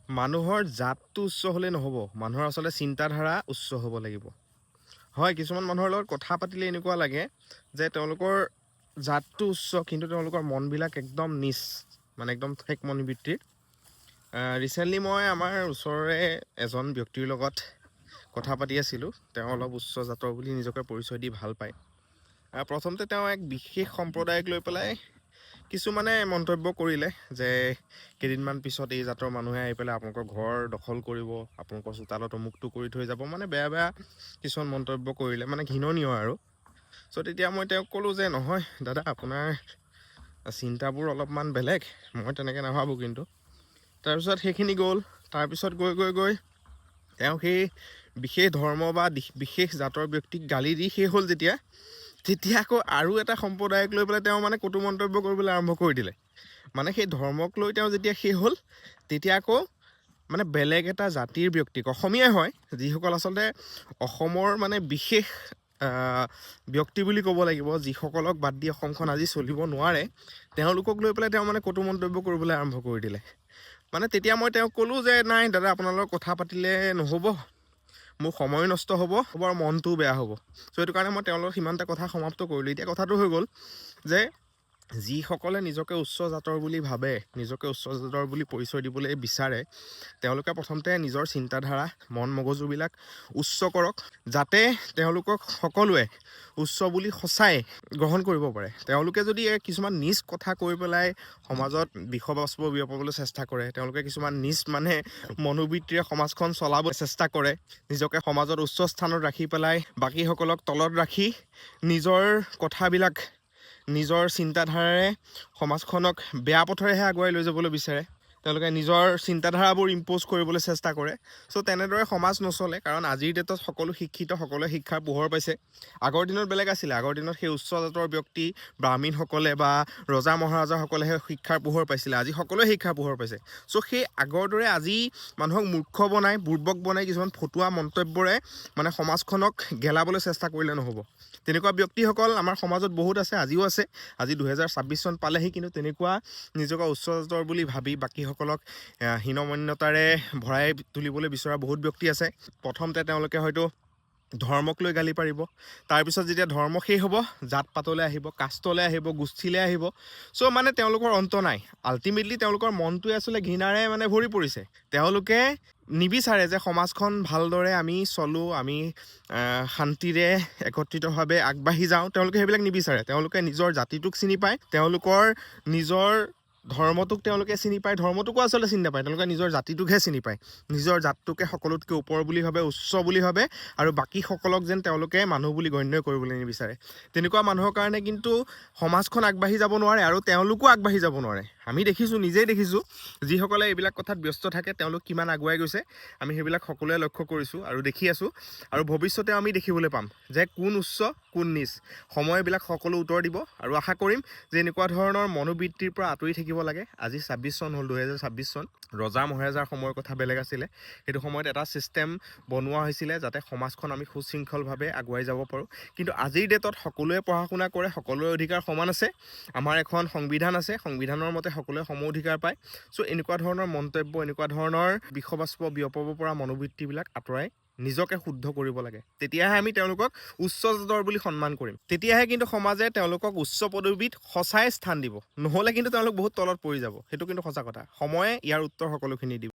মানুহৰ জাতটো উচ্চ হ'লেই নহ'ব, মানুহৰ আচলতে চিন্তাধাৰা উচ্চ হ'ব লাগিব। হয়, কিছুমান মানুহৰ লগত কথা পাতিলে এনেকুৱা লাগে যে তেওঁলোকৰ জাতটো উচ্চ, কিন্তু তেওঁলোকৰ মনবিলাক একদম নীচ, মানে একদম ঠেক মনোবৃত্তিৰ। ৰিচেণ্টলি মই আমাৰ ওচৰৰে এজন ব্যক্তিৰ লগত কথা পাতি আছিলোঁ। তেওঁ অলপ উচ্চ জাতৰ বুলি নিজকে পৰিচয় দি ভাল পায়। প্ৰথমতে তেওঁ এক বিশেষ সম্প্ৰদায়ক লৈ পেলাই কিছুমানে মন্তব্য কৰিলে যে কেইদিনমান পিছত এই জাতৰ মানুহে আহি পেলাই আপোনালোকৰ ঘৰ দখল কৰিব, আপোনালোকৰ চোতালত অমুকটো কৰি থৈ যাব, মানে বেয়া বেয়া কিছুমান মন্তব্য কৰিলে, মানে ঘৃণনীয় আৰু। চ' তেতিয়া মই তেওঁক ক'লোঁ যে নহয় দাদা, আপোনাৰ চিন্তাবোৰ অলপমান বেলেগ, মই তেনেকৈ নাভাবোঁ। কিন্তু তাৰপিছত সেইখিনি গ'ল। তাৰপিছত গৈ গৈ গৈ তেওঁ সেই বিশেষ ধৰ্ম বা বিশেষ জাতৰ ব্যক্তিক গালি দি শেষ হ'ল যেতিয়া, তেতিয়া আকৌ আৰু এটা সম্প্ৰদায়ক লৈ পেলাই তেওঁ মানে কটু মন্তব্য কৰিবলৈ আৰম্ভ কৰি দিলে। মানে সেই ধৰ্মক লৈ তেওঁ যেতিয়া শেষ হ'ল, তেতিয়া আকৌ মানে বেলেগ এটা জাতিৰ ব্যক্তিক, অসমীয়াই হয়, যিসকল আচলতে অসমৰ মানে বিশেষ ব্যক্তি বুলি ক'ব লাগিব, যিসকলক বাদ দি অসমখন আজি চলিব নোৱাৰে, তেওঁলোকক লৈ পেলাই তেওঁ মানে কটু মন্তব্য কৰিবলৈ আৰম্ভ কৰি দিলে। মানে তেতিয়া মই তেওঁক ক'লোঁ যে নাই দাদা, আপোনাৰ লগত কথা পাতিলে নহ'ব, মোৰ সময় নষ্ট হ'ব আৰু মনটোও বেয়া হ'ব। চ' সেইটো কাৰণে মই তেওঁৰ লগত সিমানটা কথা সমাপ্ত কৰিলোঁ। এতিয়া কথাটো হৈ গ'ল যে যিসকলে নিজকে উচ্চ জাতৰ বুলি ভাবে, নিজকে উচ্চ জাতৰ বুলি পৰিচয় দিবলৈ বিচাৰে, তেওঁলোকে প্ৰথমতে নিজৰ চিন্তাধাৰা, মন মগজুবিলাক উচ্চ কৰক, যাতে তেওঁলোকক সকলোৱে উচ্চ বুলি সঁচাই গ্ৰহণ কৰিব পাৰে। তেওঁলোকে যদি এই কিছুমান নীচ কথা কৈ পেলাই সমাজত বিষবাষ্প বিয়পাবলৈ চেষ্টা কৰে, তেওঁলোকে কিছুমান নীচ মানে মনোবৃত্তিৰে সমাজখন চলাব চেষ্টা কৰে, নিজকে সমাজত উচ্চ স্থানত ৰাখি পেলাই বাকীসকলক তলত ৰাখি নিজৰ কথাবিলাক, নিজৰ চিন্তাধাৰাৰে সমাজখনক বেয়া পথৰেহে আগুৱাই লৈ যাবলৈ বিচাৰে, তেওঁলোকে নিজৰ চিন্তাধাৰাবোৰ ইম্প'জ কৰিবলৈ চেষ্টা কৰে। চ' তেনেদৰে সমাজ নচলে, কাৰণ আজিৰ ডেটত সকলো শিক্ষিত, সকলোৱে শিক্ষাৰ পোহৰ পাইছে। আগৰ দিনত বেলেগ আছিলে। আগৰ দিনত সেই উচ্চ জাতৰ ব্যক্তি ব্ৰাহ্মীণসকলে বা ৰজা মহাৰাজাসকলেহে শিক্ষাৰ পোহৰ পাইছিলে। আজি সকলোৱে শিক্ষাৰ পোহৰ পাইছে। চ' সেই আগৰ দৰে আজি মানুহক মূৰ্খ বনাই, বুৰ্বক বনাই কিছুমান ফটুৱা মন্তব্যৰে মানে সমাজখনক গেলাবলৈ চেষ্টা কৰিলে নহ'ব। তেনেকুৱা ব্যক্তিসকল আমাৰ সমাজত বহুত আছে, আজিও আছে। আজি 2026 চন পালেহি, কিন্তু তেনেকুৱা নিজকে উচ্চ জাতৰ বুলি ভাবি বাকীসকলক হীনমন্যতাৰে ভৰাই তুলিবলৈ বিচৰা বহুত ব্যক্তি আছে। প্ৰথমতে তেওঁলোকে হয়তো ধৰ্মক লৈ গালি পাৰিব, তাৰপিছত যেতিয়া ধৰ্ম শেষ হ'ব, জাত পাতলৈ আহিব, কাষ্টলৈ আহিব, গোষ্ঠীলৈ আহিব। চ' মানে তেওঁলোকৰ অন্ত নাই। আল্টিমেটলি তেওঁলোকৰ মনটোৱে আচলতে ঘৃণাৰে মানে ভৰি পৰিছে। তেওঁলোকে নিবিচাৰে যে সমাজখন ভালদৰে আমি চলোঁ, আমি শান্তিৰে একত্ৰিতভাৱে আগবাঢ়ি যাওঁ। তেওঁলোকে সেইবিলাক নিবিচাৰে। তেওঁলোকে নিজৰ জাতিটোক চিনি পায়, তেওঁলোকৰ নিজৰ ধৰ্মটোক তেওঁলোকে চিনি পায়। ধৰ্মটোকো আচলতে চিনি নাপায়, তেওঁলোকে নিজৰ জাতিটোকহে চিনি পায়। নিজৰ জাতটোকে সকলোতকৈ ওপৰ বুলি ভাবে, উচ্চ বুলি ভাবে আৰু বাকীসকলক যেন তেওঁলোকে মানুহ বুলি গণ্য কৰিবলৈ নিবিচাৰে। তেনেকুৱা মানুহৰ কাৰণে কিন্তু সমাজখন আগবাঢ়ি যাব নোৱাৰে আৰু তেওঁলোকো আগবাঢ়ি যাব নোৱাৰে। আমি দেখিছোঁ, নিজেই দেখিছোঁ, যিসকলে এইবিলাক কথাত ব্যস্ত থাকে তেওঁলোক কিমান আগুৱাই গৈছে। আমি সেইবিলাক সকলোৱে লক্ষ্য কৰিছোঁ আৰু দেখি আছোঁ আৰু ভৱিষ্যতেও আমি দেখিবলৈ পাম যে কোন উচ্চ, কোন নীচ। সময়বিলাক সকলো উত্তৰ দিব আৰু আশা কৰিম যে এনেকুৱা ধৰণৰ মনোবৃত্তিৰ পৰা আঁতৰি থাকিব লাগে। আজি 26 চন হ'ল, 2026 চন। ৰজা মহাৰাজাৰ সময়ৰ কথা বেলেগ আছিলে। সেইটো সময়ত এটা ছিষ্টেম বনোৱা হৈছিলে যাতে সমাজখন আমি সুশৃংখলভাৱে আগুৱাই যাব পাৰোঁ। কিন্তু আজিৰ ডেটত সকলোৱে পঢ়া শুনা কৰে, সকলোৰে অধিকাৰ সমান আছে। আমাৰ এখন সংবিধান আছে, সংবিধানৰ মতে সকলোৱে সম অধিকাৰ পায়। চ' এনেকুৱা ধৰণৰ মন্তব্য, এনেকুৱা ধৰণৰ বিষবাষ্প বিয়পাব পৰা মনোবৃত্তিবিলাক আঁতৰাই নিজকে শুদ্ধ কৰিব লাগে। তেতিয়াহে আমি তেওঁলোকক উচ্চ জাতৰ বুলি সন্মান কৰিম। তেতিয়াহে কিন্তু সমাজে তেওঁলোকক উচ্চ পদবীত সঁচাই স্থান দিব। নহ'লে কিন্তু তেওঁলোক বহুত তলত পৰি যাব। সেইটো কিন্তু সঁচা কথা। সময়ে ইয়াৰ উত্তৰ সকলোখিনি দিব।